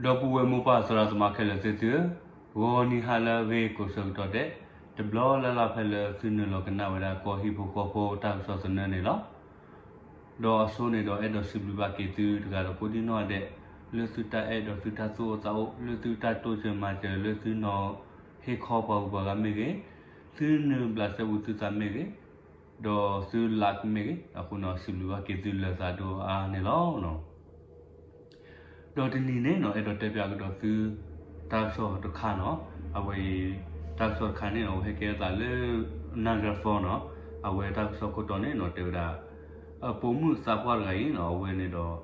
ဒီပုၢ်ဝဲၢ်မိၢ်ပၢ်သရၣ်သမါခဲလၢာ်သ့ၣ်သုဧၢ, ဂီၤနံၤဟါလၢအဂ့ၤကိးဆၢကတီၢ်ဒဲး, တဘျီလၢ်လၢ်ဖဲလၢသုနုာ်လီၤကနၣ်ဝဲဒၣ်ကီၢ်ဟံၣ်ဖိဃီဖိတၢ်ကစီၣ်သနၢၣ်န့ၣ်လီၤ. ဒီးအဆိန့ၣ်ဒီးအဲၣ်ဒိးစံးဘျုးဘၣ်က့ၤသုတဂၤဒီးကိးဒံနီၢ်ဂၤဒဲး, လၢသုတၢ်အဲၣ်ဒီးသုတၢ်သူၣ်အိၣ်သးအိၣ်, လၢသုတၢ်တိစၢၤမၤစၢၤလၢသုနီၤဟ့ၣ်ခီပှၤဂုၤပှၤဂၤမ့ၢ်ဂ့ၤ, သုနုာ်ဘျးစဲဘူးသုသးမ့ၢ်ဂ့ၤ, ဒီးသု like မ့ၢ်ဂ့ၤ, အဃိန့ၣ်စံးဘျုးဘၣ်က့ၤသုလၢာ်သးဒိၣ်အါန့ၣ်လီၤ. ဒီးတနံၤန့ၣ်နီၤ အဲၣ်ဒိးတဲပၠးကဒီးသု တၢ်ကစီၣ်တခါနီၤ, အဝဲအံၤ တၢ်ကစီၣ်တခါန့ၣ်နီၤ အဝဲဟဲကဲထီၣ်သးလၢ Niagara Falls နီၤ, အဝဲတၢ်ကစီၣ်ခိၣ်တီန့ၣ်နီၤ တဲဝဲဒၣ် ပိာ်မုၣ်သးပှၢ်တဂၤအံၤနီၤ အဝဲန့ၣ်ဒီး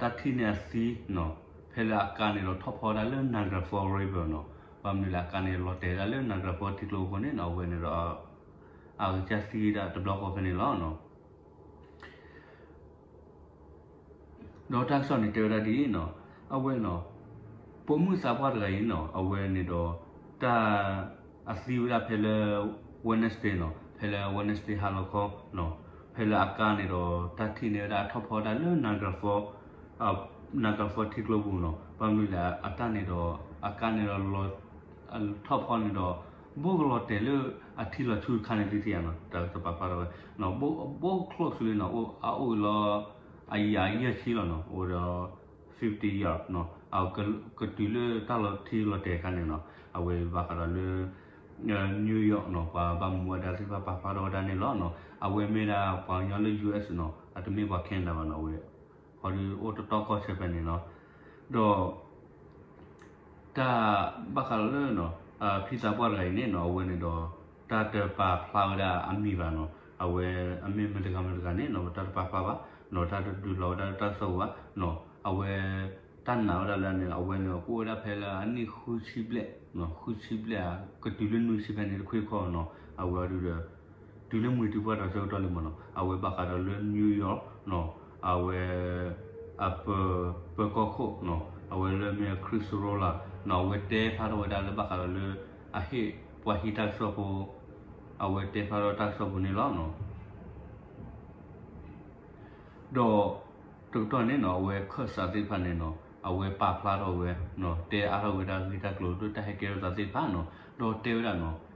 တၢ်ထံၣ်န့ၢ်အသံနီၤ, ဖဲလၢအကါန့ၣ်ဒီးထီၣ်ဖီဒၣ်လၢ Niagara Falls River နီၤ, ဘၣ်မနုၤလဲၣ်အကါန့ၣ်လီၤတဲာ်ဒၣ်လၢ Niagara Falls ထံကျိအဃိန့ၣ်နီၤ အဝဲန့ၣ်ဒီး အကစၢ်သံဒၣ်တဘျီဃီဖဲန့ၣ်လီၤ. ဒီးတၢ်ကစီၣ်န့ၣ်တဲဝဲဒၣ်ဒ်အံၤနီၤ, အဝဲနီၤ ပိာ်မုၣ်သးပှၢ်တဂၤအံၤနီၤ အဝဲန့ၣ်ဒီး တၢ် အသံဝဲဒၣ်ဖဲလၢ Wednesday နီၤ, ဖဲလၢ Wednesday ဟါလီၤခီနီၤ, ဖဲလၢအကါန့ၣ်ဒီး တၢ်ထံၣ်န့ၢ်ဝဲဒၣ်အထီၣ်ဖီဒၣ်လၢ Niagara Falls, Niagara Falls ထံကျိပူၤနီၤ, ဘၣ်မနုၤလဲၣ်အတၢ်န့ၣ်ဒီး အကါန့ၣ်ဒီးလီၤ ထီၣ်ဖီန့ၣ်ဒီး ဘိၣ်ကလီၤတဲာ်လၢအထံလီၤဆူတခါန့ၣ်ဒ်တယၤနီၤ, တၢ်ကစီၣ်ပာ်ဖျါထီၣ်ဝဲ ဘိၣ် close လံနီၤ, အအိၣ်အံၤလီၤ အယံၤယဲၢ်ဆံလီၤနီၤ, အိၣ်ဒီး fifty yard နီၤ, ကတုၤလၢတၢ်လီၤထံလီၤတဲာ်အခါန့ၣ်နီၤ, အဝဲဘၣ်ဃးဒီးလၢ New York နီၤ ပှၤဘၣ်မူဘၣ်ဒါသ့ၣ်တဖၣ်ပာ်ဖျါထီၣ်ဝဲဒၣ်န့ၣ်လီၤနီၤ, အဝဲမ့ၢ်ဒၣ်ပှၤကညီလၢ US နီၤ, အတမ့ၢ်ပှၤ Canada ဘၣ်နီၤ, အဝဲ ဃီဒုးအိၣ်တတီၢ်ကီၢ်ဆၢဖဲန့ၣ်နီၤ, ဒီး တၢ်ဘၣ်ဃးဒီးလၢ ဖံသးပှၢ်တဂၤအံၤန့ၣ်နီၤ အဝဲန့ၣ်ဒီး တၢ်တပာ်ဖျါဝဲဒၣ်အမံၤဘၣ်နီၤ, အဝဲအမ့ၢ်မတၤတဂၤမတၤတဂၤန့ၣ်နီၤ တၢ်တပာ်ဖျါဘၣ်နီၤ, တၢ်တဒုးလီၤဝဲဒၣ်လၢတၢ်ကစီၣ်ပူၤဘၣ်နီၤ, အဝဲ တၢ်နာ်ဝဲဒၣ်လၢန့ၣ် အဝဲန့ၣ်ကအိၣ်ဝဲဒၣ်ဖဲလၢအနံၣ်ဃုဆံဘျဲၣ်, ဃုဆံဘျဲၣ်ဧါ, ကတုၤလၢနွံဆံဖဲန့ၣ်တခွ့ၣ်ခီနီၤ, အဝဲအီၤဒုးဒီး တုၤလၢမှံၤတုၤပှၢ်ဒီးဆၢကတီၢ်လံမ့ၢ်နီၤ, အဝဲဘၣ်ဃးဒီးလၢ New York နီၤ, အဝဲ အပၢၤကီၢ်ခိၣ်နီၤ, အဝဲလၢမ့ၢ် Chris Rolla နီၤ, အဝဲတဲဖျါထီၣ်ဝဲဒၣ်လၢဘၣ်ဃးဒီးလၢ အဟ့ၣ်ပှၤဟံးတၢ်ကစီၣ်ဖိ, အဝဲတဲဖျါထီၣ်တၢ်ကစီၣ်ဖိန့ၣ်လီၤ. ဒီး တကတီၢ်န့ၣ်နီၤ အဝဲခၢၣ်စးသ့ၣ်တဖၣ်န့ၣ်နီၤ အဝဲပာ်ဖျါထီၣ်ဝဲနီၤ, တဲအါထီၣ်ဝဲဒၣ်ဂ့ၢ်တၢ်ကျိၤလၢတၢ်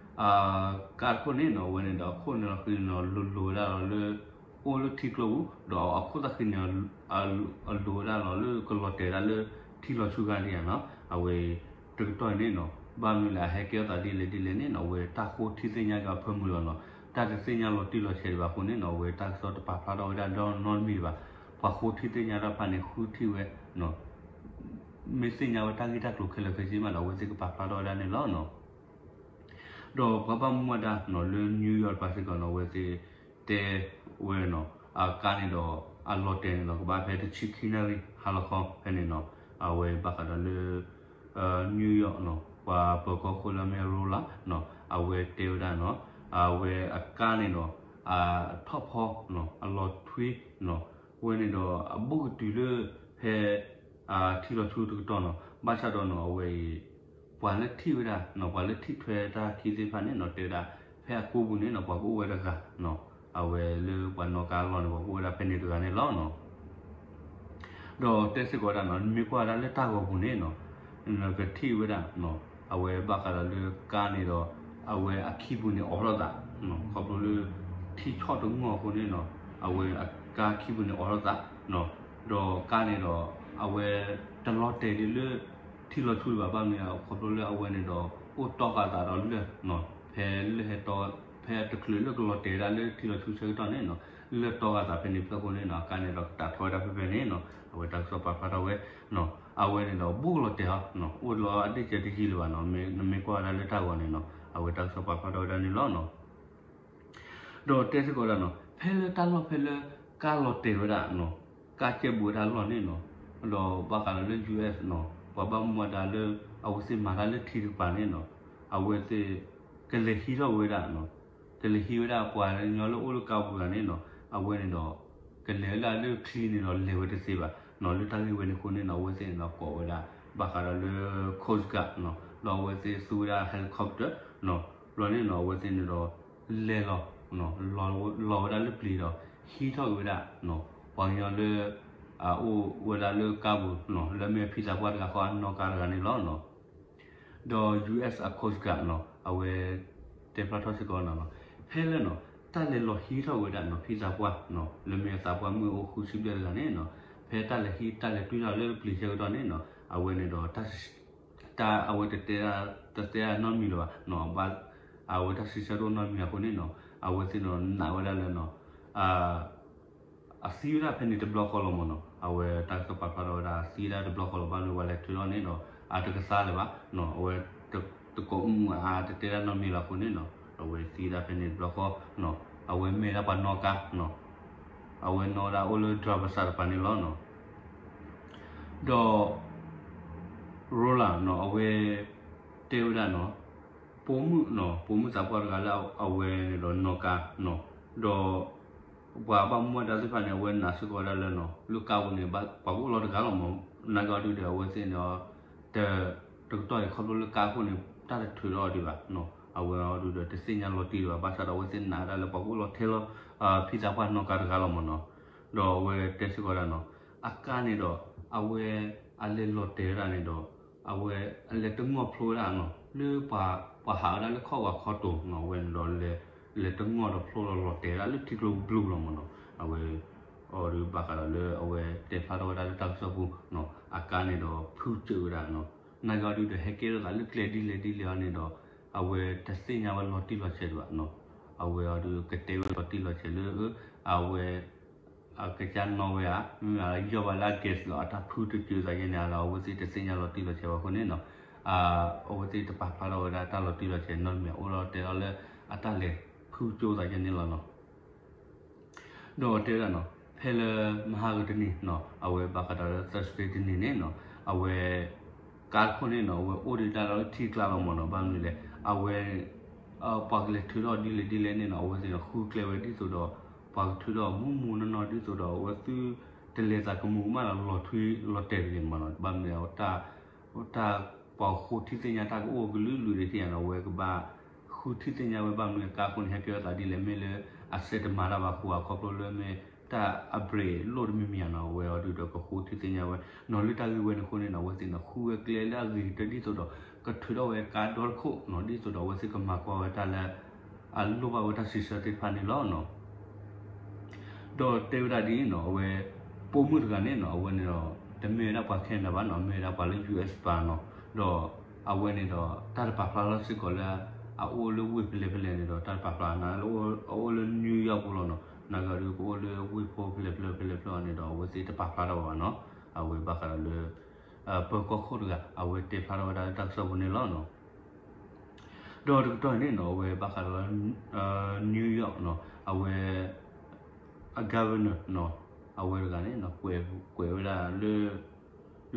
ဟဲကဲထီၣ်သးသ့ၣ်တဖၣ်နီၤ, ဒီးတဲဝဲဒၣ်နီၤ ကါတခိၣ်န့ၣ်နီၤ အဝဲန့ၣ်ဒီးအခိၣ်န့ၣ်လီၤဃံန့ၣ်နီၤ လိၤလိၤဝဲဒၣ်လီၤလၢ အိၣ်လၢထံကျိပူၤ ဒီးအခိၣ်သၣ်ဃံန့ၣ် အလိၤဝဲဒၣ်လီၤလၢကလီၤတဲာ်ဒၣ်လၢထံလီၤဆူခါဒံးဧါနီၤ, အဝဲ တကတီၢ်န့ၣ်နီၤ ဘၣ်မနုၤလၢအဟဲကဲထီၣ်သးဒ်လဲၣ်ဒ်လဲၣ်န့ၣ်နီၤ အဝဲတၢ်ဃိထံသ့ၣ်ညါက့ၤအဖၢမုၢ်လီၤနီၤ, တၢ်တသ့ၣ်ညါလီၤတံၢ်လီၤဆဲးဒံးဘၣ်အဃိန့ၣ်နီၤ အဝဲတၢ်ကစီၣ်တပာ်ဖျါထီၣ်ဝဲဒၣ်ဒီနီတမံၤဘၣ်, ပှၤဃိထံသ့ၣ်ညါတၢ်တဖၣ်န့ၣ် ဃုထံၣ်ဝဲ မ့ၢ်သ့ၣ်ညါဝဲတၢ်ဂ့ၢ်တၢ်ကျိၤခဲလၢာ်ခဲဆ့မးဒီး အဝဲသ့ၣ်ကပာ်ဖျါထီၣ်ဝဲဒၣ်န့ၣ်လီၤနီၤ. ဒီးပှၤဘၣ်မူဘၣ်ဒါနီၤ လၢ New York တဖၣ်စ့ၢ်ကီးနီၤ အဝဲသ့ၣ်တဲဝဲနီၤ အကါန့ၣ်ဒီး အလီၤတဲာ်န့ၣ်ဒီး ကဘၣ်ဖဲတဆံခံနၣ်ရံၣ်ဟါလီၤခီဖဲန့ၣ်နီၤ အဝဲဘၣ်ဃးဒီးလၢ New York နီၤ ပှၤပၢၤကီၢ်ခိၣ်လၢအမ့ၢ် Rolla နီၤ အဝဲတဲဝဲဒၣ်နီၤ အဝဲအကါန့ၣ်ဒီး အထီၣ်ဖီနီၤ အလီၤထွံနီၤ အဝဲန့ၣ်ဒီး အဘိၣ်ကတုၤလၢ ဖဲ ထံလီၤဆူတကတီၢ်နီၤ ဘၣ်ဆၣ်ဒီးနီၤ အဝဲအံၤ ပှၤလၢထံၣ်ဝဲဒၣ်နီၤ ပှၤလၢထံၣ်ထွဲတၢ်ခံသ့ၣ်တဖၣ်န့ၣ်နီၤ တဲဝဲဒၣ် ဖဲအကိပူၤန့ၣ်နီၤ ပှၤကအိၣ်ဝဲတဂၤနီၤ အဝဲလၢပှၤနီၣ်ကါအလီၢ်န့ၣ် ပှၤကအိၣ်ဝဲဒၣ်ဖဲန့ၣ်တဂၤန့ၣ်လီၤနီၤ. ဒီးတဲစ့ၢ်ကီးဝဲဒၣ်နီၤ နမ့ၢ်ကွၢ်ဝဲဒၣ်လၢတၢ်ဂီၤပူၤန့ၣ်နီၤ နကထံၣ်ဝဲဒၣ်နီၤ အဝဲဘၣ်ဃးဒီးလၢကါန့ၣ်ဒီး အဝဲအခံပူၤန့ၣ်အိးထီၣ်သး ခီဖျိလၢ ထံဆီၣ်တငီၢ်အဃိန့ၣ်နီၤ အဝဲအကါခံပူၤန့ၣ်အိးထီၣ်သးနီၤ ဒီးကါန့ၣ်ဒီး အဝဲတလီၤတဲာ်ဒ်လၢ ထံလီၤဆူဘၣ် ဘၣ်မနုၤ ခီဖျိလၢအဝဲန့ၣ်ဒီး အိၣ်တီဃာ်သးဒီးလၢၢ်နီၤ ဖဲလၢၢ်ဟဲတီ ဖဲတချုးလၢကလီၤတဲာ်ဝဲဒၣ်လၢထံလီၤဆူဆၢကတီၢ်န့ၣ်နီၤ လၢၢ်တီဃာ်သးဖဲန့ၣ်ဖျၢၣ်အဃိန့ၣ်နီၤ အကါန့ၣ်ဒီးကတၢၢ်ထီၣ်ဝဲဒၣ်ဖဲဖဲန့ၣ်နီၤ အဝဲတၢ်ကစီၣ်ပာ်ဖျါထီၣ်ဝဲနီၤ အဝဲန့ၣ်ဒီးဘူးကလီၤတဲာ်ဟီနီၤ အိၣ်လီၤအဒ့ၣ်စၢၤတယံာ်လၢၤဘၣ်နီၤ နမ့ၢ်ကွၢ်ဝဲဒၣ်လၢတၢ်ဂီၤန့ၣ်နီၤ အဝဲတၢ်ကစီၣ်ပာ်ဖျါထီၣ်ဝဲဒၣ်န့ၣ်လီၤနီၤ ဒီးတဲစ့ၢ်ကီးဝဲဒၣ်နီၤ ဖဲလၢတၢ်လီၢ်ဖဲလၢကါလီၤတဲာ်ဝဲဒၣ်နီၤ ကါကဲဘူးဝဲဒၣ်လီၢ်န့ၣ်နီၤ ဒီးဘၣ်ဃးဒီးလၢ US နီၤ ပှၤဘၣ်မူဘၣ်ဒါလၢ အဝဲသ့ၣ်မၤတၢ်လၢထံတကပၤန့ၣ်နီၤ အဝဲသ့ၣ် ကလဲၤဟံးထီၣ်ဝဲဒၣ်နီၤ ကလဲၤဟံးဝဲဒၣ်ပှၤကညီလၢအိၣ်လၢကါပူၤတဂၤန့ၣ်နီၤ အဝဲန့ၣ်ဒီး ကလဲၤဝဲဒၣ်လၢချံန့ၣ်ဒီးလဲၤဝဲတသ့ဘၣ်နီၤ လၢတၢ်ဂ့ၢ်ဝဲန့ၣ်အဃိန့ၣ်နီၤ အဝဲသ့ၣ်န့ၣ်ဒီးကိးဝဲဒၣ် ဘၣ်ဃးဒီးလၢ Coast Guard နီၤ ဒီးအဝဲသ့ၣ်သူဝဲဒၣ် helicopter နီၤ ဘျီန့ၣ်နီၤ အဝဲသ့ၣ်န့ၣ်ဒီး လဲၤလီၤ လီၤဝဲဒၣ်လၢပျံၤဒီး ဟံးထီၣ်က့ၤဝဲဒၣ် ပှၤကညီလၢ အအိၣ်ဝဲဒၣ်လၢကါပူၤနီၤ လၢမ့ၢ်ဖံသးပှၢ်တဂၤဃီအနီၣ်ကါတဂၤန့ၣ်လီၤနီၤ. ဒီး ယူၢ်အ့း အ Coast Guard နီၤ အဝဲတဲဖျါထီၣ်စ့ၢ်ကီးနီၤနီၤ ဖဲလၢနီၤ တၢ်လဲၤလီၤဟံးထီၣ်ဝဲဒၣ်နီၤ ဖံသးပှၢ်နီၤ လၢမ့ၢ်အသးပှၢ်မုၣ်အိၣ်ဃုဆံဘျဲၣ်တဂၤန့ၣ်နီၤ ဖဲတၢ်လဲၤဟံးတၢ်လဲၤတွံၢ်ထီၣ်လၢပျံၤဆၢကတီၢ်န့ၣ်နီၤ အဝဲန့ၣ်ဒီး တၢ်အဝဲတတဲ တတဲဒၣ်နီတမံၤလၢၤဘၣ်နီၤ ဘၣ် အဝဲတၢ်စံးဆၢတအိၣ်နီတမံၤအဃိန့ၣ်နီၤ အဝဲသ့ၣ်နီၤနာ်ဝဲဒၣ်လၢနီၤ အသံဝဲဒၣ်ဖဲန့ၣ်တဘျီဃီလီၤမ့ၢ်နီၤ အဝဲတၢ်ကစီၣ်ပာ်ဖျါထီၣ်ဝဲဒၣ်အသံဝဲဒၣ်တဘျီဃီလီၤ ဘၣ်မနုၤပှၤလဲၤထုးထီၣ်န့ၣ်ဒီး အတကသါလၢၤဘၣ်နီၤ အဝဲ တကိးမုၢ်အါတတဲဒၣ်နီတမံၤလၢၤအဃိန့ၣ်နီၤ အဝဲသံဝဲဒၣ်ဖဲန့ၣ်တဘျီဃီနီၤ အဝဲမ့ၢ်ဒၣ်ပှၤနီၣ်ကါနီၤ အဝဲနီၣ်ဝဲဒၣ်အိၣ်လၢ driver side တပၤန့ၣ်လီၤနီၤ ဒီး Roland နီၤ အဝဲတဲဝဲဒၣ်နီၤ ပိာ်မုၣ်နီၤ ပိာ်မုၣ်သးပှၢ်တဂၤလၢအဝဲန့ၣ်ဒီးနီၣ်ကါနီၤ ဒီး ပှၤဘၣ်မူဘၣ်ဒါသ့ၣ်တဖၣ်န့ၣ် အဝဲနာ်စ့ၢ်ကီးဝဲဒၣ်လၢနီၤ လၢကါပူၤန့ၣ် ပှၤကအိၣ်လီၤတဂၤလီၤမ့ၢ် နာ်က့အီၤဒုဒီး အဝဲသ့ၣ်န့ၣ် တ တကတီၢ်အံၤခီဖျိလၢကါခိၣ်န့ၣ် တၢ်တထုးထီၣ်ဒံးဘၣ်နီၤ အဝဲအီၤဒုဒီး တသ့ၣ်ညါလီၤတံၢ်ဒံးဘၣ် ဘၣ်ဆၣ်ဒီးအဝဲသ့ၣ်နာ်ဝဲဒၣ်လၢပှၤကအိၣ်လီၤထဲလီၤ ဖံသးပှၢ်နီၣ်ကါတဂၤလီၤမ့ၢ်နီၤ ဒီးအဝဲတဲစ့ၢ်ကီးဝဲဒၣ်နီၤ အကါန့ၣ်ဒီး အဝဲ အလဲၤလီၤတဲာ်ဝဲဒၣ်န့ၣ်ဒီး အဝဲအလဲၤတငီၢ်ဖျိဝဲဒၣ်နီၤ လၢပှၤဟးဝဲဒၣ်လၢခီၣ်ဝါခီတိၤနီၤ အဝဲန့ၣ်ဒီး လဲၤတငီၢ်ဒီးဖျိလီၤလီၤတဲာ်ဝဲဒၣ်လၢထံကျိဘျူးလီၤမ့ၢ်နီၤ အဝဲ အီၤဒုဘၣ်ဃးဒီးလၢအဝဲတဲဖျါထီၣ်ဝဲဒၣ်လၢတၢ်ကစီၣ်ပူၤနီၤ အကါန့ၣ်ဒီးဖုကၠိဝဲဒၣ်နီၤ နာ်က့အီၤဒုဒီး ဟဲကဲထီၣ်သးလၢကျဲဒ်လဲၣ်ဒ်လဲၣ်အီၤန့ၣ်ဒီး အဝဲတသ့ၣ်ညါဝဲလီၤတံၢ်လီၤဆဲးဒံးဘၣ်နီၤ အဝဲအီၤဒုကတဲဝဲလီၤတံၢ်လီၤဆဲးလၢ အဝဲ အကစၢ်နီၣ်ဝဲဧါ မ့ၢ်ယီၢ်ဘၣ်လၢအ gas လီၤ အတၢ်ဖုတကၠိသးယဲန့ၣ်ဒီး အဝဲသ့ၣ်တသ့ၣ်ညါလီၤတံၢ်လီၤဆဲးဘၣ်အဃိန့ၣ်နီၤ အဝဲသ့ၣ်တပာ်ဖျါထီၣ်ဝဲဒၣ်တၢ်လီၤတံၢ်လီၤဆဲးနီတမံၤ အိၣ်ဒီးတဲလီၤလၢအတၢ်လဲၤဖုကၠိသးယဲန့ၣ်လီၤနီၤ ဒီးတဲဝဲဒၣ်နီၤ ဖဲလၢမဟါကတနံၤနီၤ အဝဲဘၣ်ဃးဒီးလၢ Thursday တနံၤန့ၣ်နီၤ အဝဲ ကါတခိၣ်န့ၣ်နီၤ အဝဲအိၣ်ဒံးတၢ်လၢထံကျါလီၤမ့ၢ်နီၤ ဘၣ်မနုၤလဲၣ် အဝဲ ပှၤကလဲၤထုးထီၣ်ဒ်လဲၣ်ဒ်လဲၣ်န့ၣ်နီၤ အဝဲသ့ၣ်န့ၣ် ဃုကျဲဝဲဒ်သိးဒီး ပှၤကထုးထီၣ်မူမူနီၢ်နီၢ်ဒ်သိးဒီး အဝဲသုတလဲၤသးကမူၤကမၣ်ဒီးလီၤထွံလီၤတဲာ်တဂ့ၤမ့ၢ်နီၤ ဘၣ်မနုၤလဲၣ် တၢ်ပှၤဃိထံသ့ၣ်ညါတၢ်ကအိၣ်ကလုာ်လုာ်ဒံးထံၣ်ယါနီၤ အဝဲကဘၣ်ဃုထံသ့ၣ်ညါဝဲ ဘၣ်မနုၤကါခိၣ်န့ၣ် ဟဲကဲထီၣ်သးဒ်လဲၣ် မ့ၢ်လၢအစဲးတမၤတၢ်ဘၣ်ဃိဧါ ခီဖျိလၢမ့ၢ်တၢ်အ brake လိၣ်တမံၤမံၤဧါနီၤ အဝဲအီၤဒုဒီးကဃုထံသ့ၣ်ညါဝဲနီၤ လၢတၢ်ဂ့ၢ်ဝဲန့ၣ်အဃိန့ၣ်နီၤ အဝဲသ့ၣ်န့ၣ် ဃုဝဲကျဲလၢအဂ့ၤကတၢၢ်ဒ်သိးဒီး ကထုးထီၣ်ဝဲကါဒီတခိၣ်နီၤ ဒ်သိးဒီးအဝဲသ့ၣ်ကမၤကွၢ်ဝဲတၢ်လၢ အလိၣ်ဘၣ်ဝဲတၢ်စံးဆၢသ့ၣ်တဖၣ်န့ၣ်လီၤနီၤ. ဒီးတဲဝဲဒၣ်ဒ်အံၤနီၤ အဝဲ ပိာ်မုၣ်တဂၤန့ၣ်နီၤ အဝဲန့ၣ်ဒီး တမ့ၢ်ဝဲဒၣ်ပှၤ Canada ဘၣ်နီၤ မ့ၢ်ဝဲဒၣ်ပှၤလၢ ယူၢ်အ့း ပၢ်နီၤ ဒီးအဝဲန့ၣ်ဒီး တၢ်တပာ်ဖျါလီၤစ့ၢ်ကီးလၢ အအိၣ်လၢဝ့ၢ်ဖဲလဲၣ်ဖဲလဲၣ်န့ၣ်ဒီး တၢ်တပာ်ဖျါ အအိၣ်လၢ New York ပူၤလီၤနီၤ နာ်က့အီၤဒုကအိၣ်လၢဝ့ၢ်ဖိဖဲလဲၣ်ဖဲလဲၣ်ဖဲလဲၣ်ဖဲလဲၣ်အီၤန့ၣ်ဒီး အဝဲသ့ၣ်တပာ်ဖျါထီၣ်ဘၣ်နီၤ အဝဲဘၣ်ဃးဒီးလၢ ပၢၤကီၢ်ခိၣ်တဂၤ အဝဲတဲဖျါထီၣ်ဝဲဒၣ်လၢတၢ်ကစီၣ်ပူၤန့ၣ်လီၤနီၤ. ဒီးတကတီၢ်န့ၣ်နီၤ အဝဲဘၣ်ဃးဒီးလၢ New York နီၤ အဝဲ အ governor နီၤ အဝဲတဂၤန့ၣ်နီၤ ကွဲးဝဲဒၣ်လၢ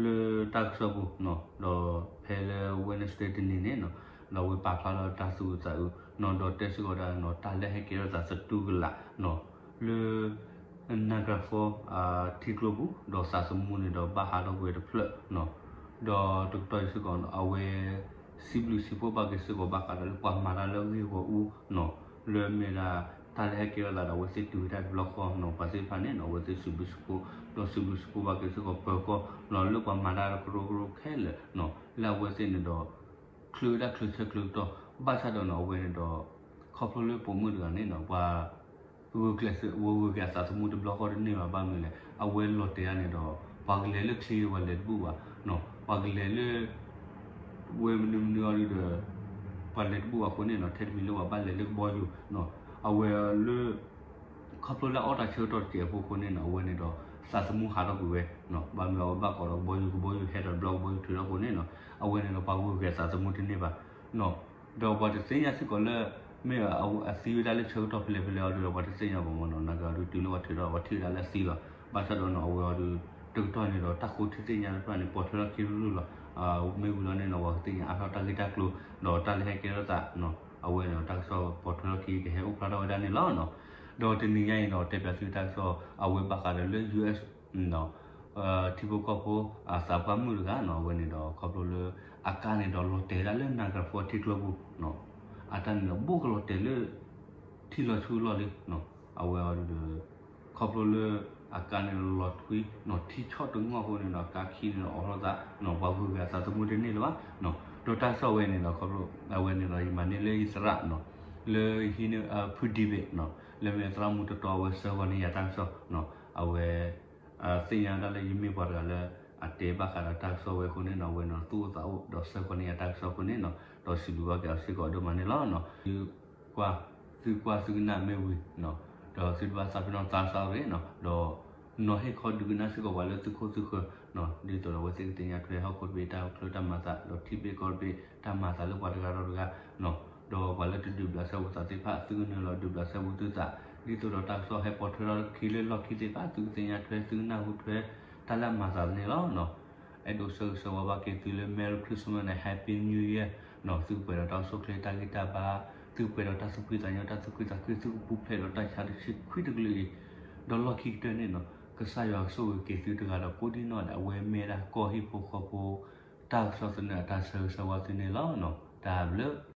လၢတၢ်ကစီၣ်ပူၤနီၤ ဒီးဖဲလၢ Wednesday တနံၤန့ၣ်နီၤ ဒီးအဝဲပာ်ဖျါထီၣ်တၢ်သူၣ်အုးသးအုးနီၤ ဒီးတဲစ့ၢ်ကီးဝဲဒၣ်နီၤ တၢ်လၢဟဲကဲထီၣ်သးသတူၢ်ကလာ်နီၤ လၢ Niagara Falls ထံကျိပူၤ ဒီးသးသမူန့ၣ်ဒီးဘၣ်ဟးထီၣ်ကွံာ်ဝဲတဖျၢၣ်နီၤ ဒီးတကတီၢ်အံၤစ့ၢ်ကီးနီၤ အဝဲ စံးဘျုးစံးဖှိၣ်ဘၣ်က့ၤစ့ၢ်ကီးဘၣ်ဃးဒီးလၢပှၤမၤတၢ်လၢဂ့ၢ်ဂီၢ်အူနီၤ လၢမ့ၢ်ဒၣ် တၢ်လၢဟဲကဲထီၣ်သးဒီးအဝဲသ့ၣ်တုၤဝဲဒၣ်တဘျီဃီနီၤ ပှၤသ့ၣ်တဖၣ်န့ၣ်နီၤ အဝဲသ့ၣ်စံးဘျုးစံးဖှိၣ် ဒီးစံးဘျုးစံးဖှိၣ်ဘၣ်က့ၤစ့ၢ်ကီးပၢၤကီၢ်နီၤ လၢပှၤမၤတၢ်ကရၢကရိခဲလၢာ်နီၤ လၢအဝဲသ့ၣ်န့ၣ်ဒီး ချုးဝဲဒၣ်ချုးဆၢချုးကတီၢ် ဘၣ်ဆၣ်ဒီးနီၤ အဝဲန့ၣ်ဒီး ခီဖျိလၢပိာ်မုၣ်တဂၤန့ၣ်နီၤ ပှၤ ဂုာ်ကျဲးစၢး ဝဲဂုာ်က့ၤအသးသမူတဘျီဃီတန့ၢ်ဘၣ် ဘၣ်မနုၤလဲၣ် အဝဲလီၤတဲာ်ဒၣ်န့ၣ်ဒီး ပှၤကလဲၤလၢချ့ ပှၤလဲၤတဘူၣ်ဘၣ်နီၤ ပှၤကလဲၤလၢ ဝဲမနုၤမနုၤအီၤဒုဒီး ပှၤလဲၤတဘူၣ်ဘၣ်အဃိန့ၣ်နီၤ ထဲတမံၤလၢပှၤဘၣ်လဲၤလၢကဘီယူၤနီၤ အဝဲလၢ ခီဖျိလၢအအီၣ်တၢ်ဆၢကတီၢ်တစဲးဖိအဃိန့ၣ်နီၤ အဝဲန့ၣ်ဒီး သးသမူဟးထီၣ်ကွံာ်ဝဲနီၤ ဘၣ်မနုၤအဝဲဘၣ်ကိးဒီးကဘီယူၤ ကဘီယူၤဟဲဒီးတဘျီကဘီယူၤထုးထီၣ်အဃိန့ၣ်နီၤ အဝဲန့ၣ်ဒီး ပှၤဂုာ်က့ၤအသးသမူတန့ၢ်ဘၣ်နီၤ ဒီးပှၤတသ့ၣ်ညါစ့ၢ်ကီးလၢ မ့ၢ်အသံဝဲဒၣ်လၢဆၢကတီၢ်ဖဲလဲၣ်ဖဲလဲၣ်အီၤဒုဒီး ပှၤတသ့ၣ်ညါဘၣ်မ့ၢ်နီၤ နာ်က့အီၤဒုတုၤလၢပှၤထုးထီၣ် ပှၤထံၣ်ဝဲဒၣ်လၢအသံလီၤ ဘၣ်ဆၣ်ဒီးနီၤ အဝဲအီၤဒု တကတီၢ်န့ၣ်ဒီး တၢ်ဃိထံသ့ၣ်ညါတဖၣ်န့ၣ် ပိာ်ထွဲထီၣ်ခံရုၢ်ရုၢ်လီၤ မ့ၢ်ဝံၤလီၤန့ၣ်နီၤ ပှၤကသ့ၣ်ညါအါထီၣ်တၢ်ဂ့ၢ်တၢ်ကျိၤ ဒီးတၢ်လၢဟဲကဲထီၣ်သးနီၤ အဝဲန့ၣ်ဒီး တၢ်ကစီၣ်ပိာ်ထွဲထီၣ်ခံကဟဲအိၣ်ဖျါထီၣ်ဝဲဒၣ်န့ၣ်လီၤနီၤ ဒီးတနံၤညါအံၤဒီး တဲပၠးသုတၢ်ကစီၣ် အဝဲဘၣ်ဃးဒီးလၢ ယူၢ်အ့း ထံဖိကီၢ်ဖိ အသးပှၢ်မုၣ်တဂၤနီၤ အဝဲန့ၣ်ဒီး ခီဖျိလၢ အကါန့ၣ်ဒီးလီၤတဲာ်ဒၣ်လၢ Niagara Falls ထံကျိပူၤနီၤ အတၢ်န့ၣ်ဒီး ဘူးကလီၤတဲာ်လၢ ထံလီၤဆူလီၢ်လံနီၤ အဝဲအီၤဒုဒီး ခီဖျိလၢ အကါန့ၣ်လီၤထွံနီၤ ထံဆီၣ်တငီၢ်အဃိန့ၣ်နီၤ အကါခံန့ၣ်ဒီးအိးထီၣ်သးနီၤ ပှၤဂုၤဂၤသးသမူတန့ၢ်လၢၤဘၣ်နီၤ ဒီးတၢ်ကစီၣ်ဝဲန့ၣ်ဒီးခီဖျိ အဝဲန့ၣ်ဒီး ယမၤန့ၢ်လၢယသရၣ်နီၤ လၢဟံးန့ၢ်ဖုဒံဘ့ၣ်နီၤ လၢမ့ၢ်သရၣ်မုၣ်တတီအဝဲဆှၢဃီၤန့ၢ်ယၤတၢ်ကစီၣ်နီၤ အဝဲ သ့ၣ်ညါဒၣ်လၢယမ့ၢ်ပှၤတဂၤလၢ အတဲဘၣ်ဃးဒီးတၢ်ကစီၣ်ဝဲအဃိန့ၣ်နီၤ အဝဲနီၤသူၣ်အိၣ်သးအိၣ် ဒီးဆှၢဃီၤန့ၢ်ယၤတၢ်ကစီၣ်အဃိန့ၣ်နီၤ ဒီးစံးဘျုးဘၣ်က့ၤအီၤစ့ၢ်ကီးဒိၣ်မးန့ၣ်လီၤနီၤ သုကွၢ် သုကွၢ်သုကနၣ်မ့ၢ်ဝံၤနီၤ ဒီးသုတဘၣ်သးပ့ၤနီၣ်သးစၢ်ရ့ၣ်နီၤ ဒီး နီၤဟ့ၣ်ခီဒုးကနၣ်စ့ၢ်ကီးပှၤလၢသုခိၣ်သုဃၢၤနီၤ ဒ်သိးဒီးအဝဲသ့ၣ်ကသ့ၣ်ညါထွဲဟီၣ်ခိၣ်တဘ့ၣ်တၢ်အိၣ်ချၢတၢ်မၤသး ဒီးထံဘ့ၣ်ကီၢ်တဘ့ၣ်တၢ်မၤသးလၢပှၤတဂၤဒီးတဂၤနီၤ ဒီးပှၤလၢတဒုးဘျးစဲဘူးသးသ့ၣ်တဖၣ် သုကနုာ်လီၤဒုးဘျးစဲဘူးသုသး ဒ်သိးဒီးတၢ်ကစီၣ်ဟဲပိာ်ထွဲထီၣ်လၢခံလၢလီၢ်ခံသ့ၣ်တဖၣ် သုကသ့ၣ်ညါထွဲ သုကနၢ်ဟူထွဲ တၢ်လၢအမၤသးန့ၣ်လီၤနီၤ အဲၣ်ဒိးဆၢဂ့ၤဆၢဝါဘၣ်က့ၤသုလၢ Merry Christmas and Happy New Year နီၤ သုကပှဲၤဒီးတၢ်အိၣ်ဆူၣ်အိၣ်ချ့တၢ်ဂံၢ်တၢ်ဘါ သုကပှဲၤဒီးတၢ်သူၣ်ဖှံသးညီ တၢ်သူၣ်ခုသးခု သုကပူၤဖျဲးဒီးတၢ်ဆါတဆံခွံတကလုာ်အံၤ ဒီးလီၢ်ခံကတၢၢ်န့ၣ်နီၤ ကစၢ်ယွၤကဆိၣ်ဂ့ၤက့ၤသုတဂၤဒီးကိးဒံနီၢ်ဒဲး အဝဲမ့ၢ်ဒၣ်ကီၢ်ဟံၣ်ဖိဃီဖိ တၢ်ကစီၣ်သနၢၣ်အတၢ်ဆၢဂ့ၤဆၢဝါသုန့ၣ်လီၤနီၤ တၢ်ဘျုး